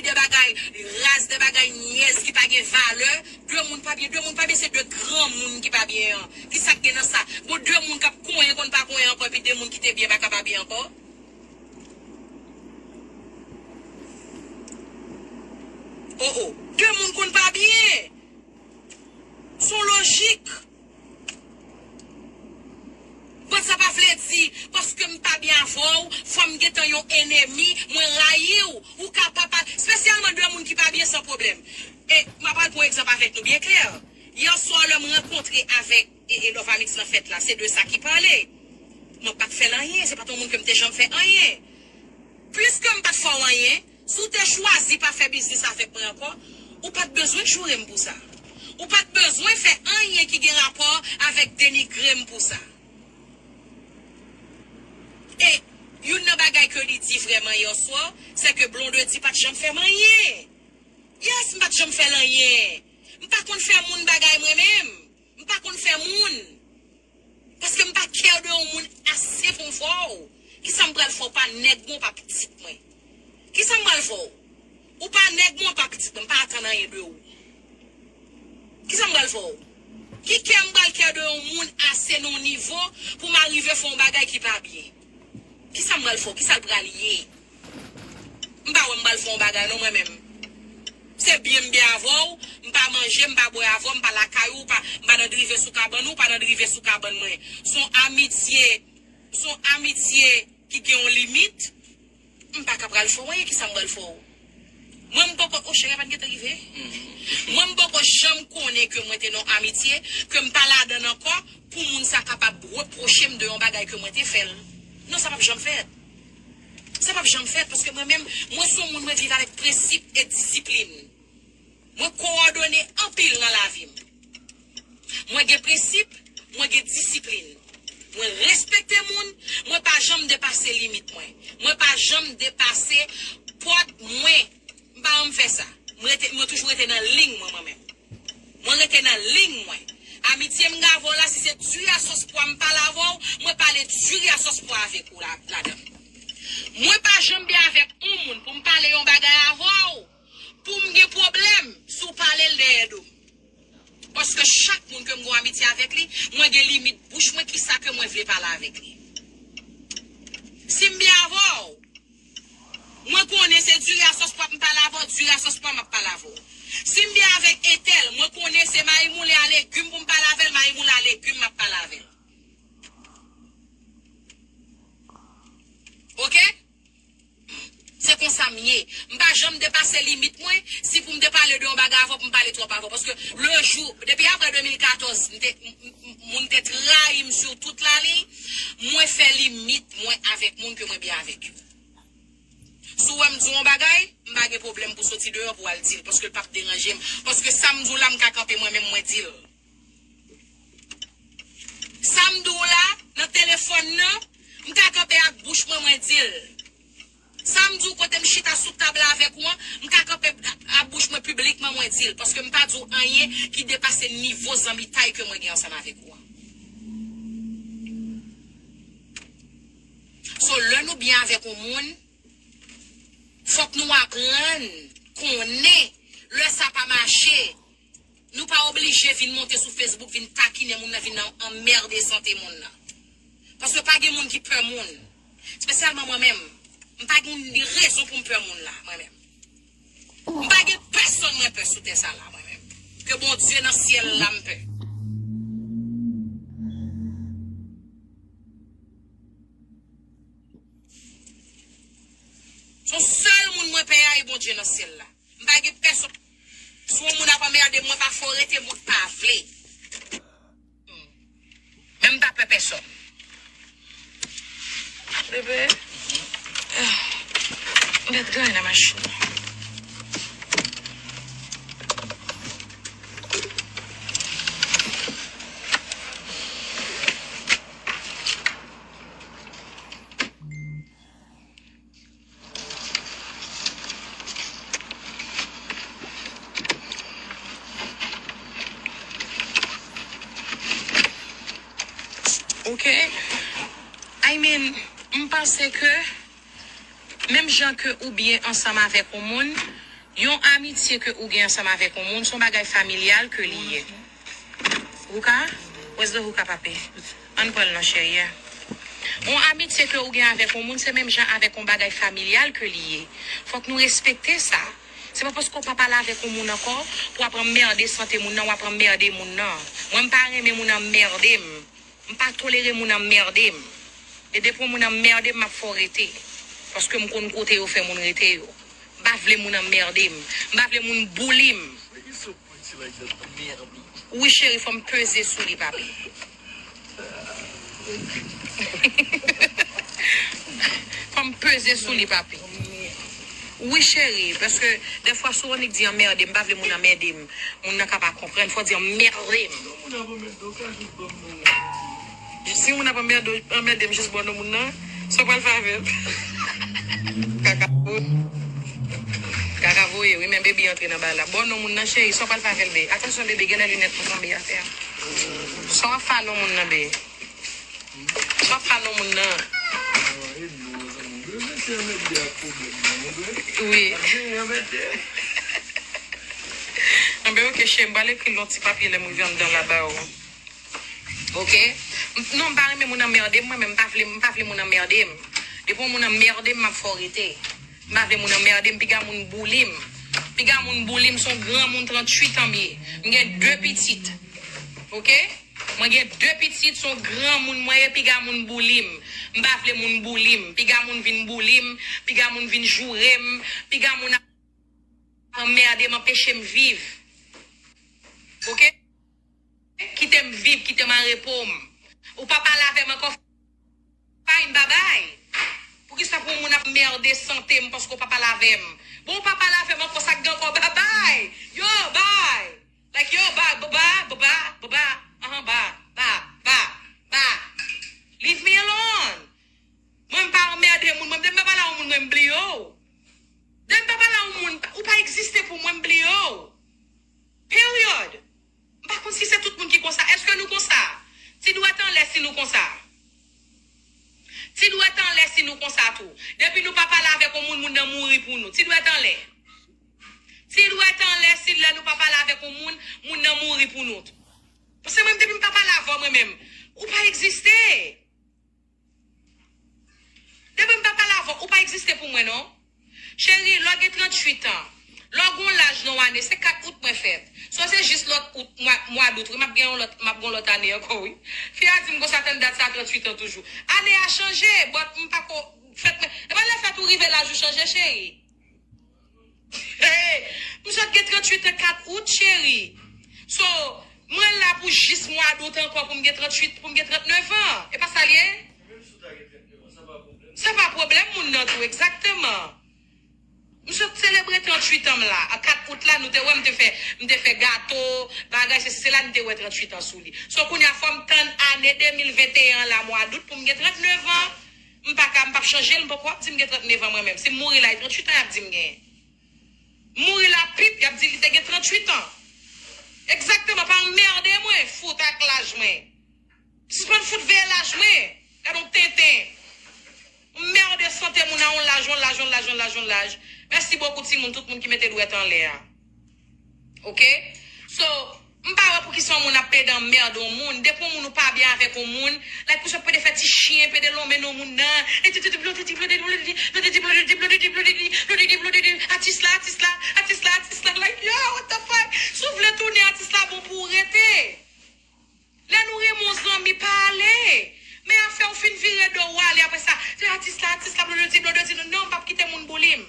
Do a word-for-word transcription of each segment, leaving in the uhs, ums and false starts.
de bagay raz, de bagay nyèz ki pa gen valè. De moun pa byen, de moun pa byen, se de granmoun ki pa byen an. Ki sa k gen nan sa? Bon, de moun k ap konyen konn pa konyen ankò, epi de moun ki te byen pa ka pa byen ankò. Oh, oh. De moun konn pa byen. Se yon lojik. Bon, sa pa vle di, paske m pa byen avè w, fò m gentan yon enemi, mwen rayi w, ou ka pa pa, espesyalman de moun ki pa byen san pwoblèm. E m ap pral pran egzanp avèk nou byen klè. Yè swa, lè m rankontre avèk e, e Love Amity nan fèt la, se de sa ki pale. Mwen pa t fè l anyen, se pa t yon moun ke m te janm fè anyen. Piske m pa t fè w anyen, si w te chwazi pa fè biznis avèk mwen ankò, ou pa t bezwen joure m pou sa. Ou pa t bezwen fè anyen ki gen rapò avèk denigre m pou sa. E youn nan bagay ke li di vrèman yè swa, se ke Blondedy pa t janm fè m anyen. Yes, m pa t janm fè l anyen. M pa konn fè moun bagay mwen menm. M pa konn fè moun. Paske m pa care de yon moun ase pou m fè w. Kisa m pral fè w? Pa nèg mwen, pa pitit mwen. Kisa m pral fè w? Ou pa nèg mwen, pa pitit mwen. M pa atann anyen de ou. Kisa m pral fè w? Ki care m pral care de yon moun ase nan yon nivo pou m arive fè yon bagay ki pa byen? Kisa m pral fè w? Kisa l pral ye? M pa wè m pral fè yon bagay non mwen menm. Se byen m byen avè w, m pa manje, m pa bwè avè w, m pa lakay ou, pa, m pa nan drive sou kabann ou, pa nan drive sou kabann mwen. Se yon amitye, se yon amitye ki gen yon limit. M pa ka pral fè w anyen, kisa m pral fè w? Mwen m poko, o cheri a pa t gentan rive. Mwen m poko janm konnen ke mwen te nan amitye, ke m pa ladann ankò, pou moun sa kapab repwoche m de yon bagay ke mwen te fè l. Non, sa p ap janm fèt. Sa p ap janm fèt, paske mwen menm, mwen se yon moun, mwen viv avèk prensip e disiplin. Mwen kowòdone anpil nan lavi m. Mwen gen prensip, mwen gen disiplin. Mwen respekte moun, mwen pa janm depase limit mwen. Mwen pa janm depase pòt mwen. M pa janm fè sa. Mwen rete, mwen toujou rete nan liy mwen, mwen menm. Mwen rete nan liy mwen. Amitye m gen avè w la, si se diri a sòs pwa m pale avè w, mwen pale diri a sòs pwa avèk ou la, ladan. Mwen pa janm byen avèk yon moun pou m pale yon bagay avè w, pou m gen pwoblèm si w pale l dèyè do m. Paske chak moun ke m gen yon amitye avèk li, mwen gen limit bouch mwen, kisa ke mwen vle pale avèk li. Si m byen avè w, mwen konnen se diri a sòs pwa m pale avè w, diri a sòs pwa m ap pale avè w. Si m byen avèk entèl, mwen konnen se mayi moulen a legim pou m pale avè l, mayi moulen a legim m ap pale avè l. Oke? Se konsa m ye. M pa janm depase limit mwen. Si pou m te pale de yon bagay avè w, pou m pale twòp avè w. Paske le jou, depi apre de mil katòz, m te, m, m, m, moun te trayi m sou tout la liy. Mwen fè limit mwen avèk moun ke mwen byen avèk yo. Si w wè m di w yon bagay, m pa gen pwoblèm pou soti deyò pou w al di l, paske l p ap deranje m. Paske sa m di w la, m ka kanpe mwen menm, mwen di l. Sa m di w la, nan telefòn nan, m ka kanpe ak bouch mwen, mwen di l. Sa m di w kote m chita sou tab la avèk ou an, m ka kanpe ak, ak bouch mwen piblikman, mwen di l, paske m pa di w anyen ki depase nivo zanmitay ke mwen gen ansanm avèk ou an. So, lè nou byen avèk yon moun, fòk nou aprann konnen lè sa pa mache, nou pa oblije vin monte sou Facebook, vin takinen moun nan, vin anmède sante moun nan. Paske pa gen moun ki pè moun. Espesyalman mwen menm. M pa gen rezon pou m pè moun la, mwen menm. M pa gen pèsonn mwen pè sou tè sa la, mwen menm. Ke Bondye nan syèl la m pè. Se yon sèl moun mwen pè a, e Bondye nan syèl la. M pa gen pèsonn. Si yon moun ap anmède m, mwen pa fè w rete, mwen pa vle. Men m pa pè pèsonn. Bebe, m mèt gade nan machin nan. Ok. I mean, m panse ke menm jan ke ou byen ansanm avèk yon moun, Yon amitye ke ou gen ansanm avèk yon moun, se yon bagay familyal ke li ye. Hookah? Where's the hookah, papi? Ann pran l non, cheri, yeah. Yon amitye ke ou gen avèk yon moun, se menm jan avèk yon bagay familyal ke li ye. Fòk nou respekte sa. Se pa paske w pa pale avèk yon moun ankò, pou w ap anmède sante moun nan, w ap anmède moun nan. Mwen, m pa renmen moun anmède m. M pa tolere moun anmède m. E depi yon moun anmède m, m ap fè w rete. Paske m konn kote yo fè moun rete yo. M pa vle moun anmède m. M pa vle moun bouli m. Wi, cheri, fò m peze sou li, papi. Fò m peze sou li, papi. Wi, cheri, paske dèfwa si w annik di anmède m, m pa vle moun anmède m. Moun nan ka pa konprann, fò w di anmède m. Si moun ap anmède, anmède m, jis ba w non moun nan, sa w pral fè avè l? Kaka voye. Kaka voye, wi, men baby antre nan bagay la. Ba w non moun nan, cheri, sa w pral fè avè l, be? Atansyon, baby, genlè linèt mwen tonbe atè a. Sa w ap fè a non moun nan, be? Sa w ap fè a non moun nan? Wi. Anben, oke, cheri, m pral ekri l yon ti papye lè m rive anndan la ba w. Oke? M- Non, m pa renmen moun anmède m, mwen menm, m pa vle, m pa vle moun anmède m. Depi yon moun anmède m, m ap fè w rete. M pa vle moun anmède m, piga moun bouli m. Piga moun bouli m, se yon granmoun tranntuit an m ye. M gen de pitit. Oke? Mwen gen de pitit, se yon granmoun mwen ye, piga moun bouli m. M pa vle moun bouli m. Piga moun vin bouli m, piga moun vin joure m, piga moun ap anmède m, anpeche m viv. Oke? Kite m viv, kite m an repo m. Ou pa pale avè m ankò, fine, babay. Poukisa pou yon moun ap mède sante m paske w pa pale avè m? Bon, ou pa pale avè m ankò, sa k gen ankò, babay. Yo, bay. Like, yo, ba, ba, ba, ba, ba, ba, ahan, ba, ba, ba, ba. Leave me alone. Mwen, m pa anmède moun. Mwen, m pa pale a yon moun, mwen, m bliye w. Depi m pa pale a yon moun, ou pa egziste pou mwen, m bliye w. Period. M pa konn si se tout moun ki konsa. Èske nou konsa? Ti dwèt anlè si nou konsa. Ti dwèt anlè si nou konsa tou. Depi nou pa pale avèk yon moun, moun nan mouri pou nou. Ti dwèt anlè. Ti dwèt anlè si lè nou pa pale avèk yon moun, moun nan mouri pou nou tou. Paske mwen, depi m pa pale avè w, mwen menm, ou pa egziste. Depi m pa pale avè w, ou pa egziste pou mwen, non. Cheri, lè w gen tranntuit an, lè w gen yon laj nan yon ane, se kat out mwen fèt. So, se jis lòt out, mwa, mwa dout, wi, m ap gen yon lòt, m ap gen yon lòt ane ankò, wi. Fi a di m konsa, tann dat sa, tranntuit an toujou. Ane a chanje, but m pa ko fèt mwen. E pa lè fèt ou rive laj ou chanje, cheri. Hey, m sot gen tranntuit an kat out, cheri. So, mwen la pou jis mwa dout ankò pou m gen tranntuit, pou m gen trannnev an. E pa sa l ye? Sa pa pwoblèm moun nan tou, egzakteman. M sot selebre tranntuit an m la. A kat out la, nou te wè m te fè, m te fè gato, bagay, se, se la nou te wè tranntuit an sou li. So, kounye a, fò m tann ane de mil venteyen an la, mwa dout, pou m gen trannnev an. M pa ka, m p ap chanje l, m poko ap di m gen trannnev an mwen menm. Si m mouri la, e tranntuit an y ap di m genyen. M mouri la pip, y ap di li te gen tranntuit an. Egzakteman, pa anmède mwen, fout ak laj mwen. Sispann fout veye laj mwen. Gad on tenten. M mède sante moun a on laj, on laj, on laj, on laj, on laj. Mèsi bokou timoun, tout moun ki mete dwèt anlè a. Oke? So, m pa wè poukisa yon moun ap pede anmède yon moun. Depi yon moun ou pa byen avèk yon moun, like, pou sa pede fè ti chyen, pede lonmen nan moun nan. E ti, ti, ti, blodidi, blodidi, blodidi, blodidi, blodidi, blodidi, blodidi, blodidi, blodidi, atis la, atis la, atis la, atis la. Like, yo, what the fuck? Si w vle tounen atis la, bon pou w rete. Lè nou renmen yon zanmi, pa ale. Men afè w fin vire do w ale apre sa. Se atis la, atis la, blododi, blododi. Non, non, m p ap kite moun bouli m.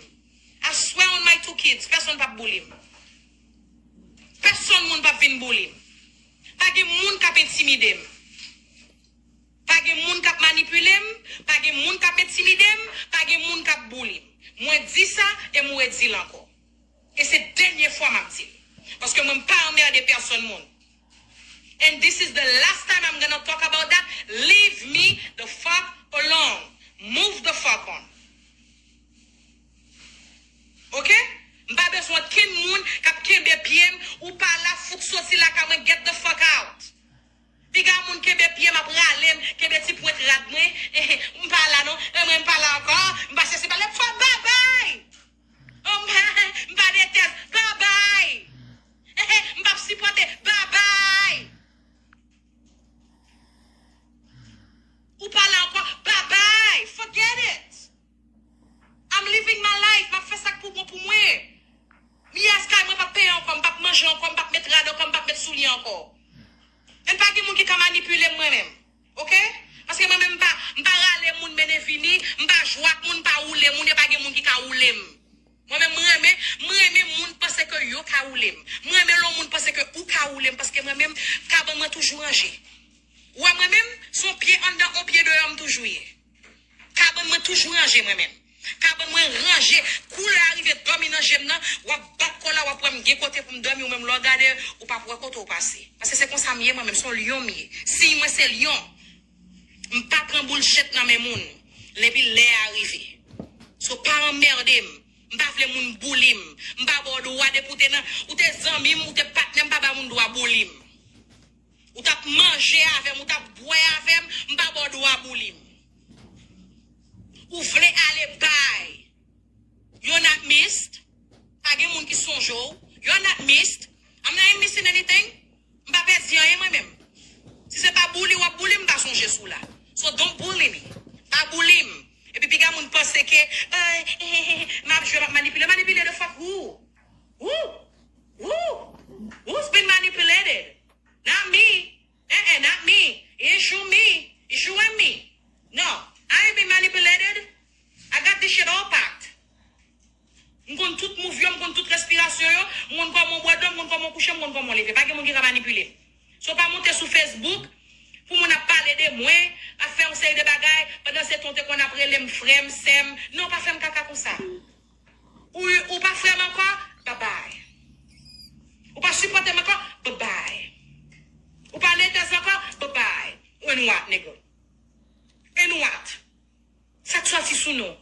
I swear on my two kids, pèsonn p ap bouli m. Pèsonn moun p ap vin bouli m. Pa gen moun k ap entimide m. Pa gen moun k ap manipile m, pa gen moun k ap entimide m, pa gen moun k ap bouli m. Mwen di sa e m redi l ankò. E se dènye fwa m ap di l. Paske mwen m pa anmède pèsonn moun. And this is the last time I'm gonna talk about that. Leave me the fuck alone. Move the fuck on. Oke? M pa bezwen okenn moun k ap kenbe pye m, ou pa la, fout soti lakay mwen, get the fuck out. Piga moun kenbe pye m ap rale m, kenbe ti pwent rad mwen, eh, eh, m pa la non, eh, mwen m pa la ankò, m pa sesi, pa la, fò babay! Oh, m pa, m pa de tè pou mwen. Yès kay mwen p ap peye ankò, m p ap manje ankò, m p ap met rad ankò, m p ap met soulye ankò. Men pa gen moun ki ka manipile m mwen menm. Oke? Paske mwen menm m pa, m pa rale moun mennen vini, m pa jwe ak moun, m pa woule moun, e pa gen moun ki ka woule m. Mwen menm, mwen renmen, mwen renmen moun panse ke yo ka woule m. Mwen renmen lè yon moun panse ke ou ka woule m, paske mwen menm, kabann mwen toujou ranje. Ou wè mwen menm, se yon pye anndan, yon pye deyò m toujou ye. Kabann mwen toujou ranje mwen menm. Kabann mwen ranje. Kou lè a rive dòmi nan je m nan, w ap bat kò la, w ap wè m gen kote pou m dòmi, ou menm lè w gade, ou p ap wè kote w pase. Paske se konsa m ye mwen menm, se yon lyon m ye. Siy mwen se lyon. M pa pran boulshit nan men moun. Epi lè a rive. So pa anmède m. M pa vle moun bouli m. M pa ba w dwa depi w te nan, ou te zanmi m, ou te patnè m, pa ba moun dwa bouli m. Ou t ap manje avè m, ou t ap bwè avè m, m pa ba w dwa bouli m. Ou vle ale bay. You're not missed. Pa gen moun ki sonje w. You're not missed. I'm not missing anything. M pa pèdi anyen mwen menm. Si se pa bouli w ap bouli m, m pa sonje sou la. So don't bully me. Pa bouli m. Epi piga moun panse ke, eh, eh, eh, eh, m ap jwe, m ap manipile. Manipile the fuck who? Who? Who? Who's been manipulated? Not me. Eh, eh, not me. Issue me. Issue me. No, I ain't been manipulated. I got this shit all packed. M konn tout move yo, m konn tout respirasyon yo, m konn kòman w bwè dlo, m konn kòman w kouche, m konn kòman w leve. Pa gen moun ki ka manipile m. So pa monte sou Facebook pou moun ap pale de mwen, ap fè yon seri de bagay, pandan se tan w te konn ap rele m frè m, sè m. Non, pa fè m kaka konsa. Ou, ou pa frè m ankò? Babay. Ou pa sipòte m ankò? Babay. Ou pa letters ankò? Babay. And what, nigga? And what? Sa k sòti sou nou?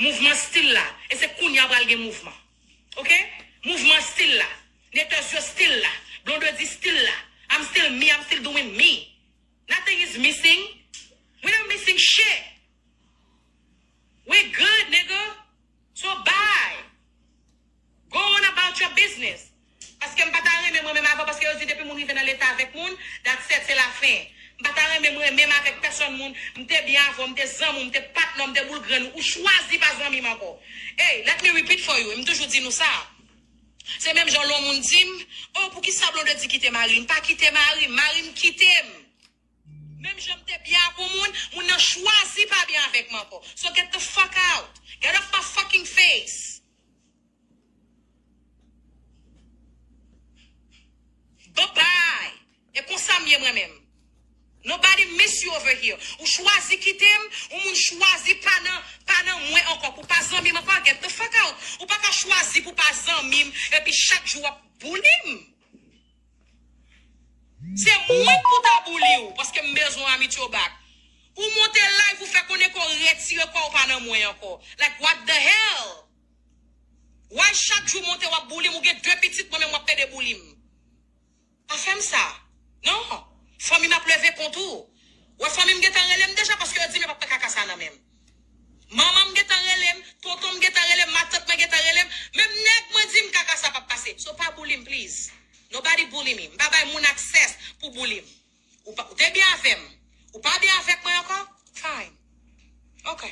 Mouvman still la. E se kounya pral gen mouvman. Oke? Mouvman still la. Letters yo still la. Blondedy still la. I'm still me, I'm still doing me. Nothing is missing. We not missing shit. We good, nigga. So bye. Go on about your business. Paske m pa ta renmen mwen menm avan, paske yo di depi moun rive nan leta avèk moun, that's it, se lafen. M pa ta renmen mwen menm avèk pèsonn moun, m te byen avè w, m te zanmi w, m te patnè w, m te boul grenn ou, ou chwazi pa zanmi m ankò. Hey, let me repeat for you, m toujou di nou sa. Se menm jan lè yon moun di m, oh, poukisa Blondedy kite mari l? M pa kite mari m, mari m kite m. Menm jan m te byen ak yon moun, moun nan chwazi pa byen avèk mwen ankò. So get the fuck out. Get off my fucking face. Bye bye. E konsa m ye mwen menm. Nobody miss you over here. Ou chwazi kite m, yon moun chwazi pa nan, pa nan mwen ankò. Pou pa zanmi m ankò, get the fuck out. Ou pa ka chwazi pou pa zanmi m, epi chak jou w ap bouli m. Se mwen k pou ta bouli w, paske m bezwen w a Mityo bak. Ou monte live, ou fè konnen ke w retire kò w pa nan mwen ankò. Like, what the hell? Why chak jou w monte w ap bouli m, ou gen de pitit, mwen menm w ap pede bouli m? Pa fè m sa. Non. Fanmi m ap leve kont ou. Wè fanmi m gentan rele m deja paske yo di m yo p ap pran kaka sa nan men m. Manman m gentan rele m, tonton m gentan rele m, matant mwen gentan rele m. Menm nèg mwen di m kaka sa p ap pase. So pa bouli m, please. Nobody bully me. M pa bay moun access pou bouli m. Ou pa, ou te byen avè m. Ou pa byen avèk mwen ankò? Fine. Ok.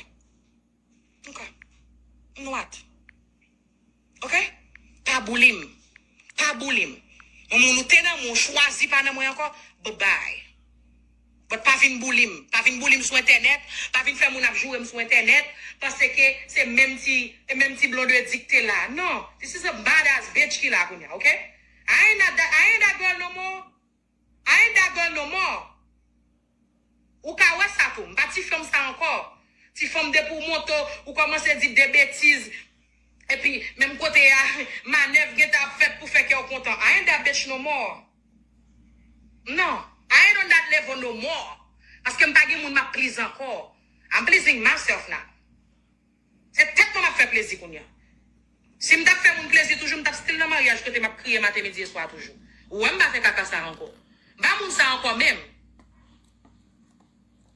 Ok. Nwat. Ok? Pa bouli m. Pa bouli m. Yon moun ou te nan mwen, ou chwazi pa nan mwen ankò, bye bye. But pa vin bouli m. Pa vin bouli m sou entènèt. Pa vin fè moun ap joure m sou entènèt. Paske se menm ti, e menm ti Blondedy k te la. Non. This is a bad ass bitch ki la kounye a, ok? I ain't that, I ain't that girl no more. I ain't that girl no more. Ou ka wè sa tou. M pa ti fanm sa ankò. Ti fanm depi w monte, ou kòmanse di de betiz. Epi, menm kote a, manèv gentan ap fèt pou fè kè w kontan. I ain't that bitch no more. Non. I ain't on that level no more. Paske m pa gen moun m ap please ankò. I'm pleasing myself now. Se tèt mwen m ap fè plezi kounye a. Si m t ap fè moun plezi toujou, m t ap still nan maryaj kote m ap kriye maten, midi e swa toujou. Ou wè m pa fè kaka sa ankò. M pa moun sa ankò menm.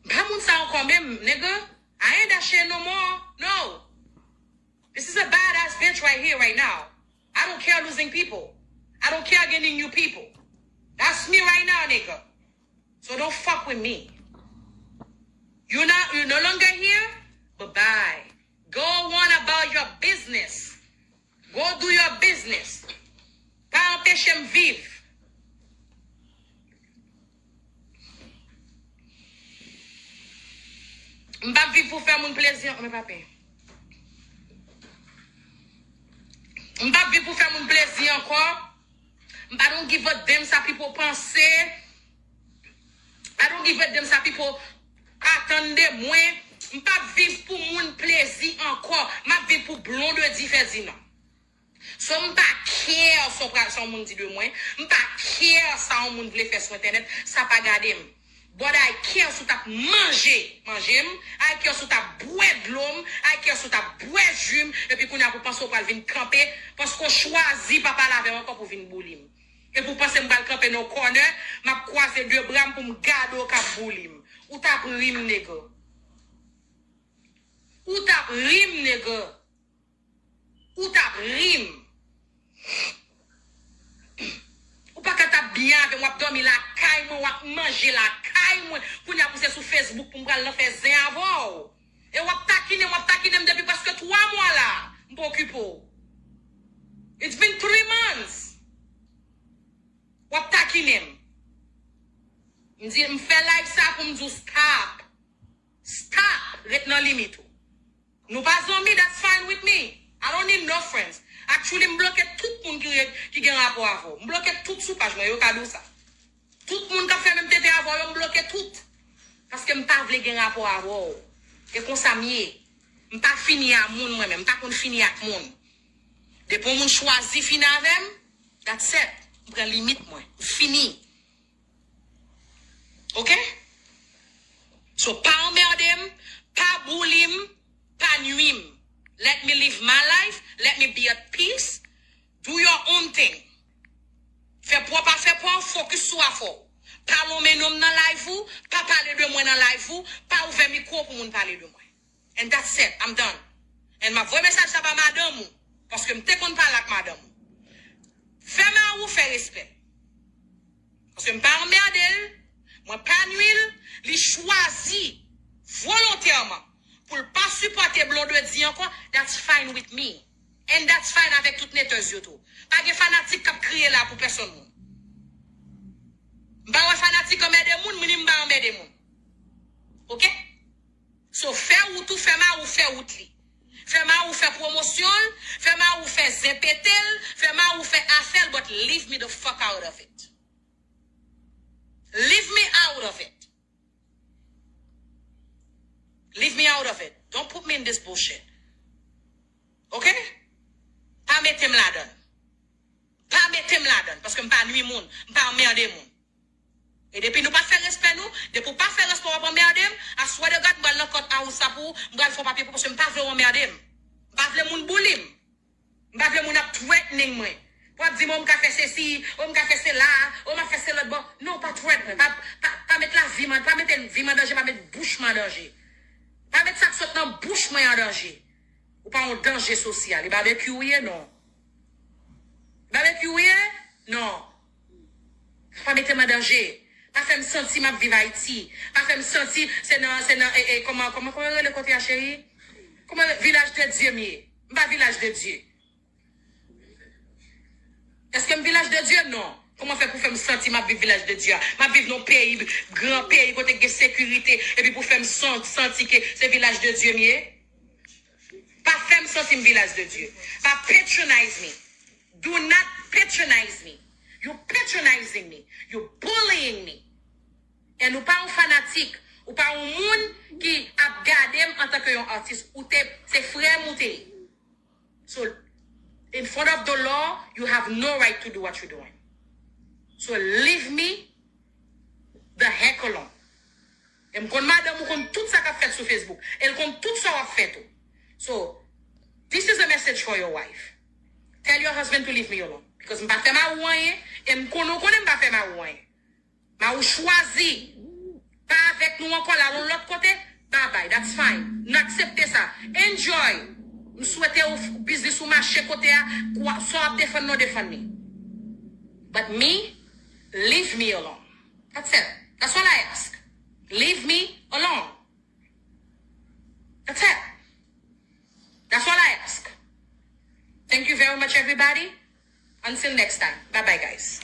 M pa moun sa ankò menm, nigga. I ain't that shit no more. No. This is a bad ass bitch right here, right now. I don't care losing people. I don't care gaining new people. That's me right now, nigga. So don't fuck with me. You not, you no longer here? Bye bye. Go on about your business. Mwen pa pen. M p ap viv pou fè moun plezi ankò. M pa don't give a damn sa pipo panse. I don't give a damn sa pipo atann de mwen. M p ap viv pou moun plezi ankò. M ap viv pou Blondedy Ferdinand. So m pa care sa w pral, sa yon moun di de mwen. M pa care sa yon moun vle fè sou entènèt. Sa pa gade m. But I care si w t ap manje, manje m. I care si w t ap bwè dlo m. I care si w t ap bwè ji m. Epi kounye a pou panse w pral vin kanpe. Paske w chwazi pa pale avè m ankò pou vin bouli m. Epi w panse m pral kanpe nan yon corner, m ap kwaze de bra m pou m gade w k ap bouli m. Ou t ap ri m, nèg. Ou t ap ri m, nèg. Ou t ap ri m. Ou pa ka t ap byen avè m, w ap dòmi lakay mwen, w ap manje lakay mwen. Kounye a pou se sou Facebook pou m pral nan fè zen avè w. E w ap takinen m, w ap takinen m depi prèske twa mwa la. M pa okipe w. It's been three months. W ap takinen m. M di, m fè live sa pou m di w stop. Stop. Ret nan limit ou. Nou pa zanmi, that's fine with me. I don't need no friends. Actually, m bloke tout moun ki, ki gen rapò avè w. M bloke tout sou paj mwen, yo ka di w sa. Tout moun k ap fè menm tenten avè w yo, m bloke tout. Paske m pa vle gen rapò avè w. E konsa m ye. M pa fini a moun mwen menm, m pa konn fini ak moun. Depi yon moun chwazi fini avè m, that's it. M pran limit mwen. M fini. Oke? So, pa anmède m, pa bouli m, pa nwi m. Let me live my life, let me be at peace. Do your own thing. Fè pwòp afè pa w, focus sou afè w. Pa lonmen non m nan live ou, pa pale de mwen nan live ou, pa ouvè mikwo pou moun pale de mwen. And that's it, I'm done. And m ap voye mesaj sa ba madanm ou, paske m te konn pale ak madanm ou. Fè mari w fè respè. Paske m pa anmède l, mwen pa nwi l, li chwazi volontèman pou l pa sipòte Blondedy ankò, that's fine with me. And that's fine avèk tout netèz yo tou. Pa gen fanatik k ap kriye la pou pèsonn moun. M pa wè fanatik anmède moun, mwen ni m pa anmède moun. Oke? So, fè wout ou, fè mari w fè wout li. Fè mari w fè pwomosyon l, fè mari w fè zen pete l, fè mari w fè afè l, but leave me the fuck out of it. Leave me out of it. Leave me out of it. Don't put me in this bullshit. Oke? Pa mete m ladan. Pa mete m ladan, paske m pa nwi moun, m pa anmède moun. E depi nou pa fè respè nou, depi w pa fè respè w ap anmède m, I swear to God, m pral nan court house la pou w, m pral fè yon papye pou, paske m pa vle w anmède m. M pa vle moun bouli m. M pa vle moun ap threatening mwen. Pou ap di m, o, m ka fè sesi, o, m ka fè sela, o, m ap fè se lòt bò. Non, pa threat mwen. Pa, pa, pa met lavi m an, pa mete vi m an danje, pa met bouch mwen an danje. Pa met sa k sot nan bouch mwen an danje. Ou pa yon danje sosyal. E babekyou ou ye, non? Babekyou ou ye? Non. Pa mete m an danje. Pa fè m santi m ap viv Ayiti. Pa fè m santi se nan, se nan, e, e, kòman, kòman, kòman yo rele kote a, cheri? Kòman, Vilaj de Dye m ye? M pa Vilaj de Dye. Èske m Vilaj de Dye? Non. Kòman fè pou fè m santi m ap viv Vilaj de Dye a? M ap viv nan peyi, gran peyi, kote gen sekirite, epi pou fè m san-, santi ke se Vilaj de Dye m ye? Pa fè m santi m Vilaj de Dye. Pa patronize me. Do not patronize me. You patronizing me. You bullying me. And ou pa yon fanatik. Ou pa yon moun ki ap gade m antanke yon atis. Ou te, se frè m ou te ye. So, in front of the law, you have no right to do what you're doing. So, leave me the heck alone. E m konn madanm ou konn tout sa k ap fèt sou Facebook. E l konn tout sa w ap fè tou. So, this is a message for your wife. Tell your husband to leave me alone. Because m pa fè mari w anyen. E m konnen w konnen m pa fè mari w anyen. Mari w chwazi pa avèk nou ankò, l al yon lòt kote. Babay, that's fine. N aksepte sa. Enjoy. M swete w f-, biznis ou mache kote a, kwa, sa w ap defann nan w defann li. But me, leave me alone. That's it. That's all I ask. Leave me alone. That's it. That's all I ask. Thank you very much, everybody. Until next time. Bye bye, guys.